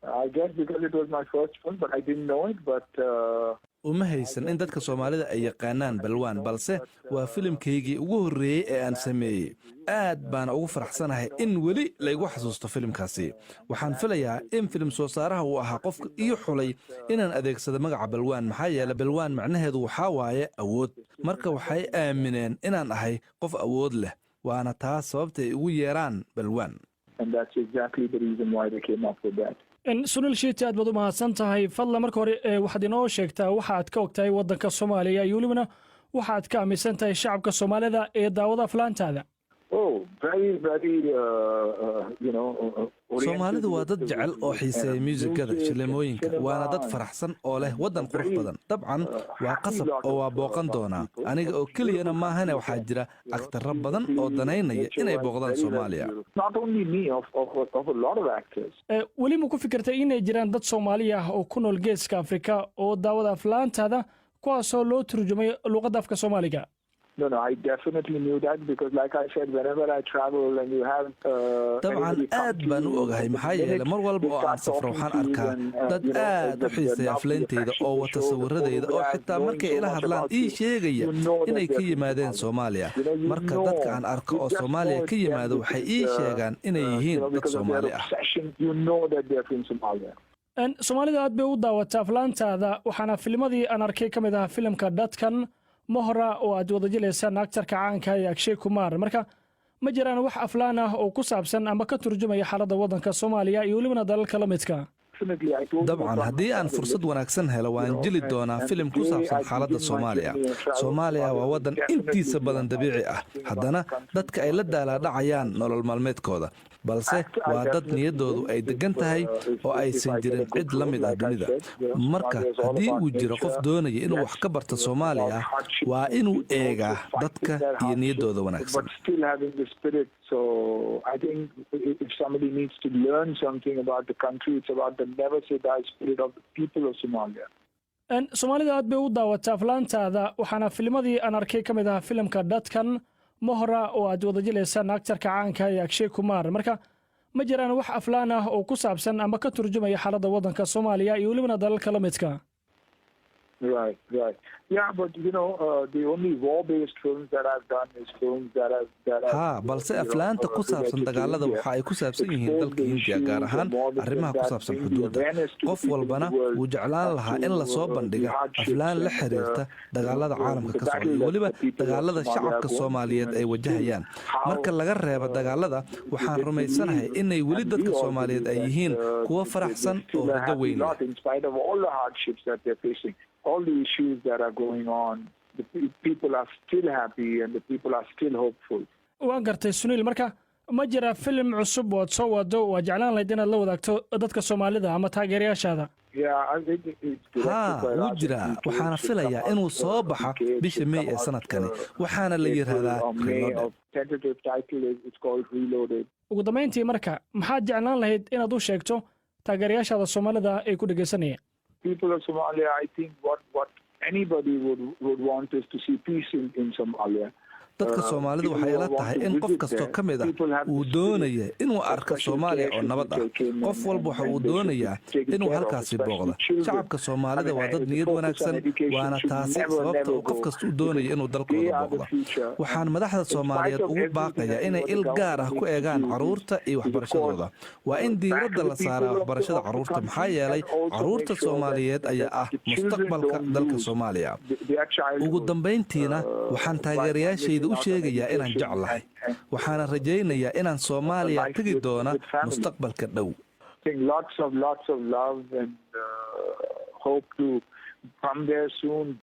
I guess because it was my first film, but I didn't know it. But Uma haysan in dadka Soomaalida ay yaqaanaan Balwaan, balse waa filimkaygii ugu horreeyey ee aan sameeyey. Aad baana ugu faraxsanahay in weli laygu xasuusto filimkaasi. Waxaan filayaa in filim soo saaraha uu ahaa qofka ii xulay inaan adeegsado magaca Balwaan, maxaa yeele Balwaan macnaheedu waxaa waaye awood. Marka waxay aamineen inaan ahay qof awood leh, waana taas sababta ay ugu yeeraan Balwaan. And that's exactly the reason why they came up with that. Sunil Shetty, aad baad u mahadsan tahay. Fadlan marka hore waxaad inoo sheegtaa waxa aad ka ogtahay waddanka Soomaaliya iyo welibana waxaad ka aaminsan tahay shacabka Soomaalida ee daawada aflaantaada. Oh, very, very, Soomaalidu waa dad jecel oo xiiseeya muusikada, shilimooyinka, waana dad faraxsan oo leh waddan qurux badan. Dabcan waa qasab oo waa booqan doonaa. Aniga oo keliyana maahane, waxaa jira agtarro badan oo danaynaya inay booqdaan Soomaaliya. Not only me, of a lot of actors. Weli ma ku fikirtay inay jiraan dad Soomaali ah oo ku nool Geeska Afrika oo daawada aflaantaada, kuwaasoo loo turjumay luuqadda afka Soomaaliga? No, I definitely knew that because, like I said, whenever I travel and you have Dabcan aad baan u ogahay, maxaa yeelay mar walba oo aan safro waxaan arkaa dad aad u xiiseeya aflayntayda oo wata sawiradayda, oo xitaa markay ila hadlaan ii sheegaya inay ka yimaadeen Soomaaliya. Marka dadka aan arko oo Soomaaliya ka yimaado waxay ii sheegaan inay yihiin dad Soomaali ah. You know that they're from Somalia. Soomaalida aad bay u daawata aflaantaada, waxaana filmadii aan arkay ka mid ahaa filimka Dhadkan, Mohra, oo aad wada jilaysaan aktarka caanka ee Akshay Kumar. Marka ma jiraan wax aflaan ah oo ku saabsan ama ka turjumaya xaaladda waddanka Soomaaliya iyo welibana dalalka la midka? Dabcan, haddii aan fursad wanaagsan helo, waan jili doonaa filim ku saabsan xaaladda Soomaaliya. Soomaaliya waa waddan intiisa badan dabiici ah, haddana dadka ay la daalaadhacayaan nolol maalmeedkooda, balse waa dad niyaddoodu ay deggan tahay oo aysan jirin cid la mid ah dunida. Marka haddii uu jiro qof doonaya inuu wax ka barto Soomaaliya, waa inuu eegaa dadka iyo niyaddooda wanaagsan. But still having the spirit. So I think if somebody needs to learn something about the country, it's about the never say die spirit of the people of Somalia. Soomaalida aad bay u daawata aflaantaada, waxaana filmadii aan arkay ka mid ahaa filimka Dhadkan, Mohra, oo aad wada jilaysaan aktarka caanka ee Akshay Kumar. Marka ma jiraan wax aflaan ah oo ku saabsan ama ka turjumaya xaaladda waddanka Soomaaliya iyo welibana dalalka la midka? Right. Yeah, but the only war-based films that I've done is films that have Haa, balse aflaanta ku saabsan dagaalada waxa ay ku saabsan yihiin dalka Hindiya, gaar ahaan arrimaha ku saabsan xuduudda. Qof walbana wuu jeclaan lahaa in lasoo bandhiga aflaan la xiriirta dagaalada caalamka ka socda iyo weliba dagaalada shacabka Soomaaliyeed ay wajahayaan. Marka laga reebo dagaalada, waxaan rumaysanahay inay weli dadka Soomaaliyeed ay yihiin kuwo faraxsan oo rajo weyn leh. In spite of all the hardships that they're facing, all the issues that are going on, the people are still happy and the people are still hopeful. Waan gartay, Suniil. Marka ma jira filim cusub oo aad soo wado waa jeclaan lahayd inaad la wadaagto dadka Soomaalida ama taageerayaashaada? Haa, wuu jiraa, waxaana filayaa inuu soo baxa bisha Mey ee sanadkani, waxaana la yidhaahdaa Reloaded. Ugu dambayntii marka, maxaad jeclaan lahayd inaad u sheegto taageerayaashaada Soomaalida ay ku dhegaysanayaan? People of Somalia, I think what anybody would want is to see peace in Somalia. Dadka Soomaalida waxay ila tahay in qof kastoo ka mid ah uu doonaya inuu arko Soomaaliya oo nabad ah. Qof walba waxa uu doonayaa inuu halkaasi booqdo. Shacabka Soomaalida waa dad niyad wanaagsan, waana taasi sababta uu qof kasta u doonaya inuu dalkooda booqdo. Waxaan madaxda Soomaaliyeed ugu baaqayaa inay il gaar ah ku eegaan carruurta iyo waxbarashadooda. Waa in diiradda la saaraa waxbarashada carruurta, maxaa yeelay carruurta Soomaaliyeed ayaa ah mustaqbalka dalka Soomaaliya. Ugu dambayntiina, waxaan taageerayaashayda u sheegayaa inaan jeclahay, waxaana rajaynayaa inaan Soomaaliya tegi doona mustaqbalka dhow. Lots of love and hope to come there soon.